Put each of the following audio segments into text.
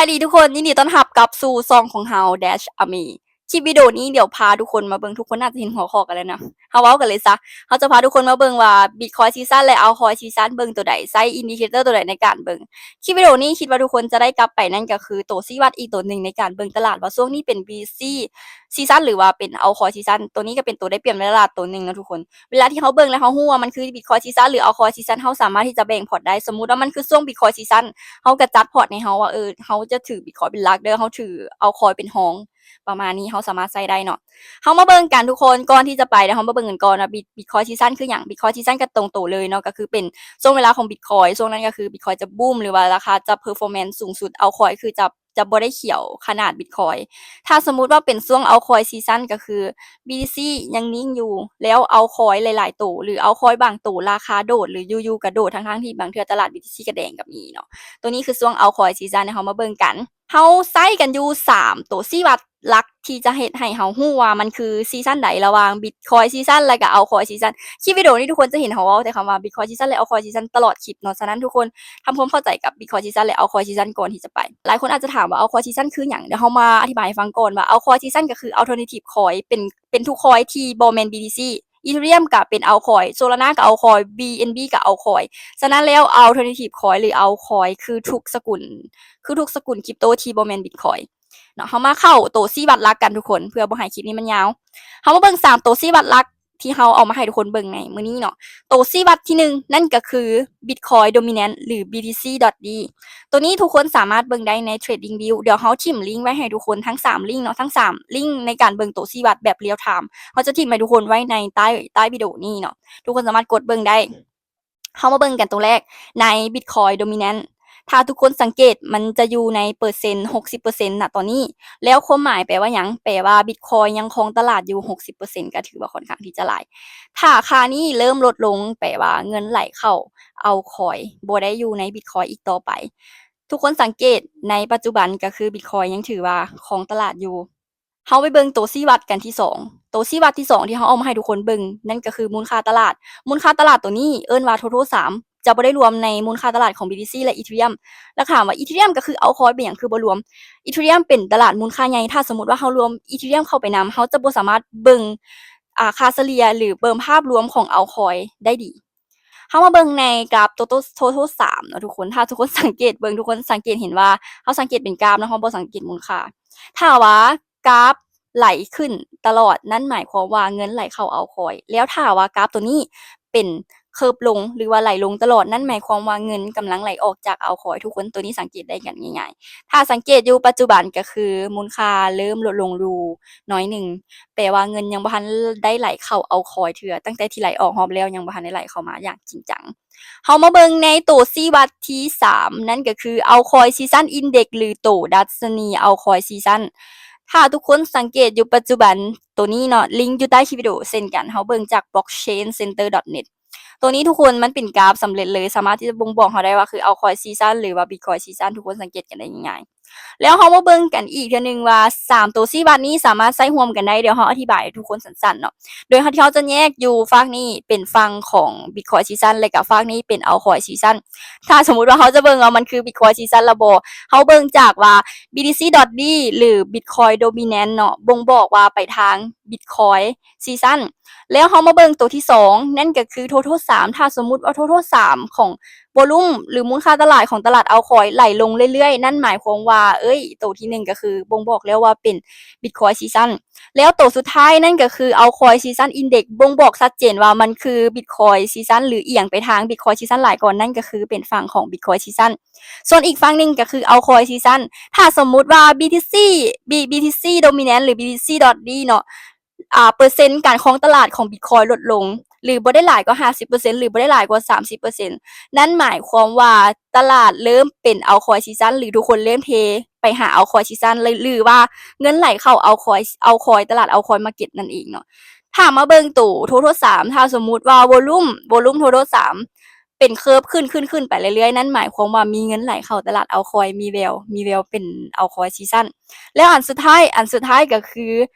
ສະບາຍດີທຸກຄົນ, ຍິນດີຕ້ອນຮັບກັບສູ່ຊ່ອງຂອງເຮົາ Dash Army. ຄລິບວິດີໂອນີ້ດຽວພາທຸກຄົນມາເບິ່ງ, ທຸກຄົນໜ້າຈະເຫັນຫົວຂໍ້ກັນແລ້ວນະ. ເຮົາເວົ້າກັນເລີຍຊະ, ເຮົາຈະພາທຸກຄົນມາເບິ່ງວ່າ Bitcoin Season ແລະ Altcoin Season ເບິ່ງໂຕໃດ, ໃຊ້ Indicator ໂຕໃດໃນການເບິ່ງ. ຄລິບວິດີໂອນີ້ຄິດວ່າທຸກຄົນຈະໄດ້ກັບໄປ, ນັ້ນກໍຄືໂຕຊີ້ວັດອີກໂຕໜຶ່ງໃນການເບິ່ງຕະຫຼາດວ່າຊ່ວງນີ້ເປັນ BTC Season ຫຼືວ່າເປັນ Altcoin Season. ໂຕນີ້ກໍເປັນໂຕໄດ້ປຽບໃນຕະຫຼາດໂຕໜຶ່ງເນາະທຸກຄົນ. ເວລາທີ່ເຮົາເບິ່ງແລ້ວເຮົາຮູ້ວ່າມັນຄື Bitcoin Season ຫຼື Altcoin Season ເຮົາສາມາດທີ່ຈະແບ່ງພອດໄດ້. ສົມມຸດວ່າມັນຄືຊ່ວງ Bitcoin Season ເຮົາກໍຈັດພອດໃຫ້ເຮົາວ່າ ເອີ ເຮົາຈະຖື Bitcoin ເປັນຫຼັກເດີ, ເຮົາຖື Altcoin ເປັນຮອງ ປະມານນີ້ ເຮົາສາມາດໃຊ້ໄດ້ເນາະ. ເຮົາມາເບິ່ງກັນທຸກຄົນ, ກ່ອນທີ່ຈະໄປ ດຽວເຮົາມາເບິ່ງກັນກ່ອນວ່າ Bit- Bitcoin Season ຄືຫຍັງ. Bitcoin Season ກໍຕົງໂຕເລີຍເນາະ, ກໍຄືເປັນຊ່ວງເວລາຂອງ Bitcoin ຊ່ວງນັ້ນກໍຄື Bitcoin ຈະບູມ ຫຼືວ່າລາຄາຈະ performance ສູງສຸດ, Altcoin ຄືຈະ ຈະບໍ່ໄດ້ຂຽວຂະໜາດ Bitcoin. ຖ້າສົມມຸດວ່າເປັນຊ່ວງ Altcoin Season ກໍຄື BTC ຍັງນິ່ງຢູ່, ແລ້ວ Altcoin ຫຼາຍໆໂຕ ຫຼື Altcoin ບາງໂຕລາຄາໂດດ ຫຼື ຢູ່ໆກໍໂດດ ທັງໆທີ່ບາງເທື່ອຕະຫຼາດ BTC ກໍແດງກໍມີເນາະ. ໂຕນີ້ຄືຊ່ວງ Altcoin Season ເຮົາມາເບິ່ງກັນ. ເຮົາໃຊ້ກັນຢູ່ສາມໂຕຊີ້ວັດຫຼັກທີ່ຈະເຮັດໃຫ້ເຮົາຮູ້ວ່າມັນຄື Season ໃດ ລະຫວ່າງ Bitcoin Season ແລະກະ Altcoin Season. ຄລິບວິດີໂອນີ້ທຸກຄົນຈະເຫັນເຮົາເວົ້າແຕ່ຄຳວ່າ Bitcoin Season ແລະ Altcoin Season ຕະຫຼອດຄລິບເນາະ. ສະນັ້ນທຸກຄົນທຳຄວາມເຂົ້າໃຈກັບ Bitcoin Season ແລະ Altcoin Season ກ່ອນທີ່ຈະໄປ. ຫຼາຍຄົນອາດຈະຖາມວ່າ Altcoin Season ຄືຫຍັງ? ດຽວເຮົາມາອະທິບາຍໃຫ້ຟັງກ່ອນວ່າ Altcoin Season ກໍຄື Alternative Coin ເປັນ ເປັນທຸກ Coin ທີ່ບໍ່ແມ່ນ BTC. Ethereum ກໍເປັນ Altcoin, Solana ກໍ Altcoin, BNB ກໍ Altcoin. ສະນັ້ນແລ້ວ Alternative Coin ຫຼື Altcoin ຄືທຸກສະກຸນ ຄືທຸກສະກຸນຄຣິບໂຕທີ່ບໍ່ແມ່ນ Bitcoin ເນາະ. ເຮົາມາເຂົ້າໂຕຊີ້ວັດຫຼັກກັນທຸກຄົນ ເພື່ອບໍ່ໃຫ້ຄລິບນີ້ມັນຍາວ. ເຮົາມາເບິ່ງສາມໂຕຊີ້ວັດຫຼັກທີ່ເຮົາເອົາມາໃຫ້ທຸກຄົນເບິ່ງໃນມື້ນີ້ເນາະ. ໂຕຊີ້ວັດທີໜຶ່ງ ນັ້ນກໍຄື Bitcoin Dominance ຫຼື BTC.D. ໂຕນີ້ທຸກຄົນສາມາດເບິ່ງໄດ້ໃນ TradingView. ດຽວເຮົາຖິ້ມລິ້ງໄວ້ໃຫ້ທຸກຄົນທັງສາມລິ້ງເນາະ, ທັງສາມລິ້ງໃນການເບິ່ງໂຕຊີ້ວັດແບບ real time. ເຮົາຈະຖິ້ມໃຫ້ທຸກຄົນໄວ້ໃນໃຕ້ ໃຕ້ວິດີໂອນີ້ເນາະ, ທຸກຄົນສາມາດກົດເບິ່ງໄດ້. ເຮົາມາເບິ່ງກັນໂຕແລກໃນ Bitcoin Dominance. ຖ້າທຸກຄົນສັງເກດ ມັນຈະຢູ່ໃນເປີເຊັນ ຫົກສິບເປີເຊັນ ນະຕອນນີ້. ແລ້ວຄວາມໝາຍແປວ່າຫຍັງ? ແປວ່າ Bitcoin ຍັງຄອງຕະຫຼາດຢູ່ ຫົກສິບເປີເຊັນ ກໍຖືວ່າຄ່ອນຂ້າງທີ່ຈະຫຼາຍ. ຖ້າຄ່ານີ້ເລີ່ມລົດລົງ ແປວ່າເງິນໄຫຼເຂົ້າ Altcoin ບໍ່ໄດ້ຢູ່ໃນ Bitcoin ອີກຕໍ່ໄປ. ທຸກຄົນສັງເກດໃນປັດຈຸບັນ ກໍຄື Bitcoin ຍັງຖືວ່າຄອງຕະຫຼາດຢູ່. ເຮົາໄປເບິ່ງໂຕຊີ້ວັດກັນທີສອງ. ໂຕຊີ້ວັດທີສອງທີ່ເຮົາເອົາມາໃຫ້ທຸກຄົນເບິ່ງ ນັ້ນກໍຄືມູນຄ່າຕະຫຼາດ. ມູນຄ່າຕະຫຼາດໂຕນີ້ເອີ້ນວ່າ Total ສາມ ຈະບໍ່ໄດ້ລວມໃນມູນຄ່າຕະຫຼາດຂອງ BTC ແລະ Ethereum. ແລ້ວຖາມວ່າ Ethereum ກໍຄື Altcoin ເປັນຫຍັງຄືບໍ່ລວມ? Ethereum ເປັນຕະຫຼາດມູນຄ່າໃຫຍ່. ຖ້າສົມມຸດວ່າເຮົາລວມ Ethereum ເຂົ້າໄປນຳ, ເຮົາຈະບໍ່ສາມາດເບິ່ງ ອ່າ ຄ່າສະເລ່ຍ ຫຼື ເບິ່ງພາບລວມຂອງ Altcoin ໄດ້ດີ. ເຮົາມາເບິ່ງໃນກຣາຟ Total Total ສາມເນາະທຸກຄົນ. ຖ້າທຸກຄົນສັງເກດເບິ່ງ ທຸກຄົນສັງເກດເຫັນວ່າ ເຮົາສັງເກດເປັນກຣາຟເນາະ, ເຮົາບໍ່ສັງເກດມູນຄ່າ. ຖ້າວ່າກຣາຟໄຫຼຂຶ້ນຕະຫຼອດ ນັ້ນໝາຍຄວາມວ່າເງິນໄຫຼເຂົ້າ Altcoin. ແລ້ວຖ້າວ່າກຣາຟໂຕນີ້ເປັນເຄີບລົງ ຫຼືວ່າໄຫຼລົງຕະຫຼອດ ນັ້ນໝາຍຄວາມວ່າເງິນກຳລັງໄຫຼອອກຈາກ Altcoin ທຸກຄົນ. ໂຕນີ້ສັງເກດໄດ້ກັນງ່າຍໆ. ຖ້າສັງເກດຢູ່ປັດຈຸບັນກໍຄືມູນຄ່າເລີ່ມລົດລົງຢູ່ໜ້ອຍໜຶ່ງ, ແປວ່າເງິນຍັງບໍ່ທັນໄດ້ໄຫຼເຂົ້າ Altcoin ເທື່ອ. ຕັ້ງແຕ່ທີ່ໄຫຼອອກຮອບແລ້ວ ຍັງບໍ່ທັນໄດ້ໄຫຼເຂົ້າມາຢ່າງຈິງຈັງ. ເຮົາມາເບິ່ງໃນໂຕຊີ້ວັດທີສາມ ນັ້ນກໍຄື Altcoin Season Index ຫຼືໂຕດັດຊະນີ Altcoin Season. ຖ້າທຸກຄົນສັງເກດຢູ່ປັດຈຸບັນ ໂຕນີ້ເນາະ, ລິ້ງຢູ່ໃຕ້ຄລິບວິດີໂອເຊັ່ນກັນ, ເຮົາເບິ່ງຈາກ blockchain center dot net. ໂຕນີ້ທຸກຄົນ ມັນເປັນກຣາຟສຳເລັດເລີຍ, ສາມາດທີ່ຈະບົ່ງບອກເຮົາໄດ້ວ່າຄື Altcoin Season ຫຼືວ່າ Bitcoin Season. ທຸກຄົນສັງເກດກັນໄດ້ງ່າຍໆ. ແລ້ວເຮົາມາເບິ່ງກັນອີກເທື່ອໜຶ່ງວ່າ ສາມໂຕຊີ້ວັດນີ້ສາມາດໃຊ້ຮ່ວມກັນໄດ້. ດຽວເຮົາອະທິບາຍໃຫ້ທຸກຄົນສັ້ນໆເນາະ, ໂດຍທີ່ເຮົາຈະແຍກຢູ່ຟາກນີ້ເປັນຝັ່ງຂອງ Bitcoin Season ແລະກະຟາກນີ້ເປັນ Altcoin Season. ຖ້າສົມມຸດວ່າເຮົາຈະເບິ່ງວ່າມັນຄື Bitcoin Season ລະບໍ່, ເຮົາເບິ່ງຈາກວ່າ BTC.D ຫຼື Bitcoin Dominance ເນາະ, ບົ່ງບອກວ່າໄປທາງ Bitcoin Season. ແລ້ວເຮົາມາເບິ່ງໂຕທີສອງ ນັ້ນກໍຄື Total ສາມ. ຖ້າສົມມຸດວ່າ Total ສາມ ຂອງ volume ຫຼືມູນຄ່າຕະຫຼາດຂອງຕະຫຼາດ Altcoin ໄຫຼລົງເລື້ອຍໆ, ນັ້ນໝາຍຄວາມວ່າ ເອີຍ ໂຕທີໜຶ່ງກໍຄືບົ່ງບອກແລ້ວວ່າເປັນ Bitcoin Season. ແລ້ວໂຕສຸດທ້າຍນັ້ນກໍຄື Altcoin Season Index ບົ່ງບອກຊັດເຈນວ່າມັນຄື Bitcoin Season ຫຼືອຽງໄປທາງ Bitcoin Season ຫຼາຍກ່ອນ, ນັ້ນກໍຄືເປັນຝັ່ງຂອງ Bitcoin Season. ສ່ວນອີກຝັ່ງໜຶ່ງກໍຄື Altcoin Season. ຖ້າສົມມຸດວ່າ BTC B- BTC Dominance ຫຼື BTC.D ເນາະ, ອ່າ ເປີເຊັນການຄອງຕະຫຼາດຂອງ Bitcoin ລົດລົງ ຫຼືບໍ່ໄດ້ຫຼາຍກວ່າຫ້າສິບເປີເຊັນ ຫຼືບໍ່ໄດ້ຫຼາຍກວ່າສາມສິບເປີເຊັນ, ນັ້ນໝາຍຄວາມວ່າຕະຫຼາດເລີ່ມເປັນ Altcoin Season ຫຼືທຸກຄົນເລີ່ມເທໄປຫາ Altcoin Season ຫຼືວ່າເງິນໄຫຼເຂົ້າ Altcoin Altcoin ຕະຫຼາດ Altcoin Market ນັ້ນເອງເນາະ. ຖ້າມາເບິ່ງໂຕ Total ສາມ, ຖ້າສົມມຸດວ່າ Volume Volume Total ສາມ ເປັນເຄີບຂຶ້ນ ຂຶ້ນ ຂຶ້ນໄປເລື້ອຍໆ, ນັ້ນໝາຍຄວາມວ່າມີເງິນໄຫຼເຂົ້າຕະຫຼາດ Altcoin ມີແວວ ມີແວວເປັນ Altcoin Season. ແລ້ວອັນສຸດທ້າຍ ອັນສຸດທ້າຍກໍຄື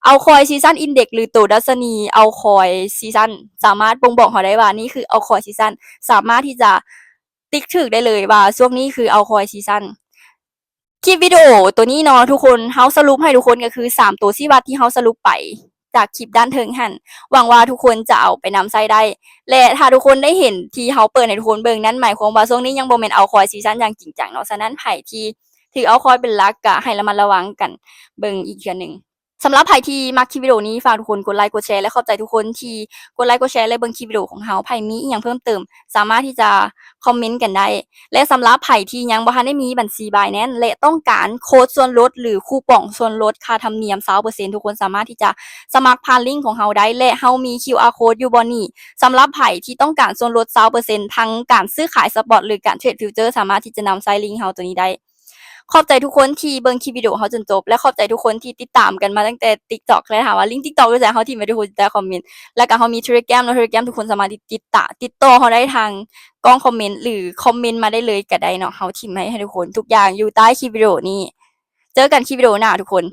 Altcoin Season Index ຫຼືໂຕດັດຊະນີ Altcoin Season ສາມາດບົ່ງບອກເຮົາໄດ້ວ່ານີ້ຄື Altcoin Season, ສາມາດທີ່ຈະຕິກຖືກໄດ້ເລີຍວ່າຊ່ວງນີ້ຄື Altcoin Season. ຄ ຄລິບວິດີໂອໂຕນີ້ເນາະທຸກຄົນ ເຮົາສະຫຼຸບໃຫ້ທຸກຄົນກໍຄືສາມໂຕຊີ້ວັດທີ່ເຮົາສະຫຼຸບໄປຈາກຄລິບດ້ານເທິງຫັ້ນ. ຫວັງວ່າທຸກຄົນຈະເອົາໄປນຳໃຊ້ໄດ້ ແລະ ຖ້າທຸກຄົນໄດ້ເຫັນທີ່ເຮົາເປີດໃຫ້ທຸກຄົນເບິ່ງ ນັ້ນໝາຍຄວາມວ່າຊ່ວງນີ້ຍັງບໍ່ແມ່ນ altcoin season ຢ່າງຈິງຈັງເນາະ. ສະນັ້ນໃຜທີ່ຖື altcoin ເປັນຫຼັກ ກໍໃຫ້ລະມັດລະວັງກັນເບິ່ງອີກເທື່ອໜຶ່ງ. ສຳລັບໃຜທີ່ມັກຄລິບວິດີໂອນີ້ ຝາກທຸກຄົນກົດໄລກົດແຊ ແລະ ຂອບໃຈທຸກຄົນທີ່ກົດໄລກົດແຊ ແລະ ເບິ່ງຄລິບວິດີໂອຂອງເຮົາ. ໃຜມີອີ່ຫຍັງເພີ່ມເຕີມ ສາມາດທີ່ຈະຄອມເມັນກັນໄດ້ ແລະ ສຳລັບໃຜທີ່ຍັງບໍ່ທັນໄດ້ມີບັນຊີ Binance ແລະ ຕ້ອງການໂຄດສ່ວນລົດ ຫຼື ຄູປອງສ່ວນລົດຄ່າທຳນຽມຊາວເປີເຊັນ ທຸກຄົນສາມາດທີ່ຈະສະໝັກຜ່ານລິ້ງຂອງເຮົາໄດ້ ແລະ ເຮົາມີ ຄິວອາ ໂຄດຢູ່ບ່ອນນີ້. ສຳລັບໃຜທີ່ຕ້ອງການສ່ວນລົດຊາວເປີເຊັນ ທັງການຊື້ຂາຍ spot ຫຼື ການເທຣດ future ສາມາດທີ່ຈະນຳໃຊ້ລິ້ງເຮົາໂຕນີ້ໄດ້. ຂອບໃຈທຸກຄົນທີ່ເບິ່ງຄລິບວິດີໂອເຮົາຈົນຈົບ ແລະ ຂອບໃຈທຸກຄົນທີ່ຕິດຕາມກັນມາຕັ້ງແຕ່ TikTok ແລະ ຖາມວ່າລິ້ງ TikTok ຢູ່ໃສ ເຮົາຖິ້ມໄວ້ໃຫ້ທຸກຄົນໃຕ້ຄອມເມັນ. ແລ້ວກໍເຮົາມີ Telegram ເນາະ Telegram ທຸກຄົນສາມາດຕິດ ຕິດຕາ ຕິດຕໍ່ເຮົາໄດ້ທາງກ້ອງຄອມເມັນ ຫຼື ຄອມເມັນມາໄດ້ເລີຍກໍໄດ້ເນາະ. ເຮົາຖິ້ມໄວ້ໃຫ້ທຸກຄົນທຸກຢ່າງຢູ່ໃຕ້ຄລິບວິດີໂອນີ້. ເຈີກັນຄລິບວິດີໂອໜ້າທຸກຄົນ.